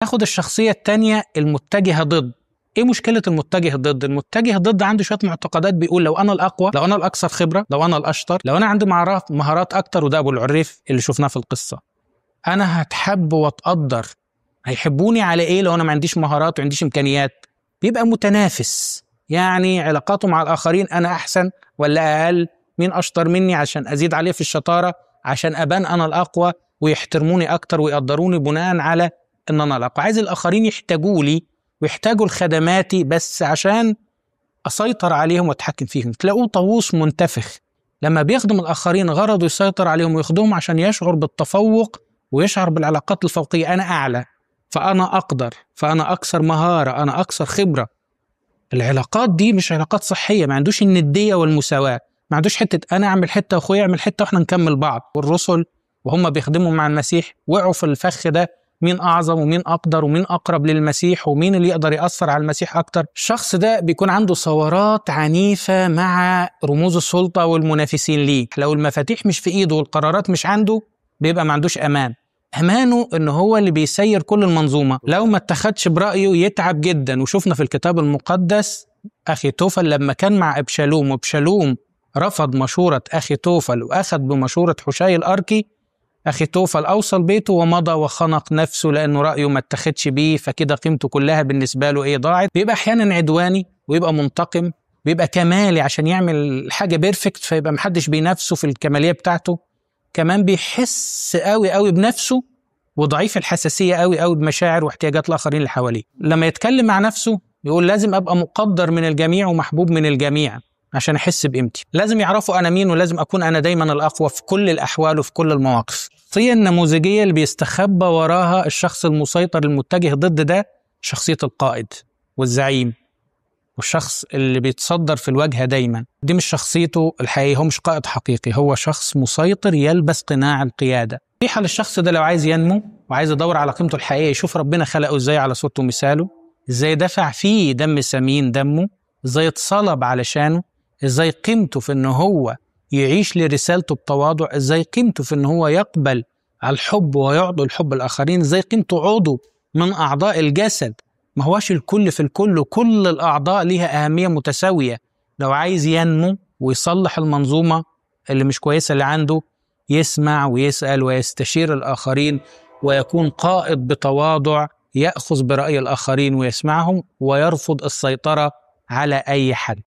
ناخد الشخصية التانية المتجهة ضد. ايه مشكلة المتجه ضد؟ المتجه ضد عنده شوية معتقدات، بيقول لو انا الاقوى، لو انا الاكثر خبرة، لو انا الاشطر، لو انا عندي مهارات اكتر، وده ابو العريف اللي شفناه في القصة، انا هتحب واتقدر. هيحبوني على ايه لو انا ما عنديش مهارات وعنديش امكانيات؟ بيبقى متنافس، يعني علاقاته مع الاخرين انا احسن ولا اقل، مين اشطر مني عشان ازيد عليه في الشطارة، عشان ابان انا الاقوى ويحترموني اكتر ويقدروني بناء على ان انا الاقوى. عايز الاخرين يحتاجوا لي ويحتاجوا لخدماتي بس عشان اسيطر عليهم واتحكم فيهم. تلاقوه طاووس منتفخ، لما بيخدم الاخرين غرضه يسيطر عليهم ويخدمهم عشان يشعر بالتفوق ويشعر بالعلاقات الفوقية، انا اعلى فانا اقدر، فانا اكثر مهارة، انا اكثر خبره. العلاقات دي مش علاقات صحية، ما عندوش الندية والمساواة، ما عندوش حتة انا اعمل حتة واخويا يعمل حتة واحنا نكمل بعض. والرسل وهم بيخدموا مع المسيح وقعوا في الفخ ده، مين اعظم ومين اقدر ومين اقرب للمسيح ومين اللي يقدر ياثر على المسيح اكتر. الشخص ده بيكون عنده ثورات عنيفة مع رموز السلطة والمنافسين ليه. لو المفاتيح مش في ايده والقرارات مش عنده بيبقى ما عندوش امان. امانه ان هو اللي بيسير كل المنظومة، لو ما اتخدش برايه يتعب جدا. وشفنا في الكتاب المقدس اخي توفل لما كان مع ابشالوم، وابشالوم رفض مشورة اخي توفل واخذ بمشوره حشاي الاركي، اخي توفل اوصل بيته ومضى وخنق نفسه لانه رايه ما اتخدش بيه، فكده قيمته كلها بالنسبة له ايه، ضاعت. بيبقى احيانا عدواني ويبقى منتقم، بيبقى كمالي عشان يعمل حاجة perfect، فيبقى محدش بينافسه في الكماليه بتاعته. كمان بيحس قوي قوي بنفسه وضعيف الحساسية قوي قوي بمشاعر واحتياجات الاخرين اللي حواليه. لما يتكلم مع نفسه يقول لازم ابقى مقدر من الجميع ومحبوب من الجميع عشان احس بقيمتي، لازم يعرفوا انا مين، ولازم اكون انا دايما الاقوى في كل الاحوال وفي كل المواقف. الشخصية النموذجيه اللي بيستخبى وراها الشخص المسيطر المتجه ضد ده شخصية القائد والزعيم والشخص اللي بيتصدر في الواجهة دايما. دي مش شخصيته الحقيقية، هو مش قائد حقيقي، هو شخص مسيطر يلبس قناع القيادة. نصيحة للشخص ده لو عايز ينمو وعايز يدور على قيمته الحقيقية، يشوف ربنا خلقه ازاي على صورته ومثاله، ازاي دفع فيه دم ثمين دمه، ازاي اتصلب علشانه، ازاي قيمته في ان هو يعيش لرسالته بتواضع، ازاي قيمته في ان هو يقبل على الحب ويعطي الحب الاخرين، ازاي قيمته عضو من اعضاء الجسد، ما هواش الكل في الكل، وكل الاعضاء ليها اهمية متساوية. لو عايز ينمو ويصلح المنظومة اللي مش كويسة اللي عنده، يسمع ويسال ويستشير الاخرين ويكون قائد بتواضع، ياخذ براي الاخرين ويسمعهم ويرفض السيطرة على اي حد.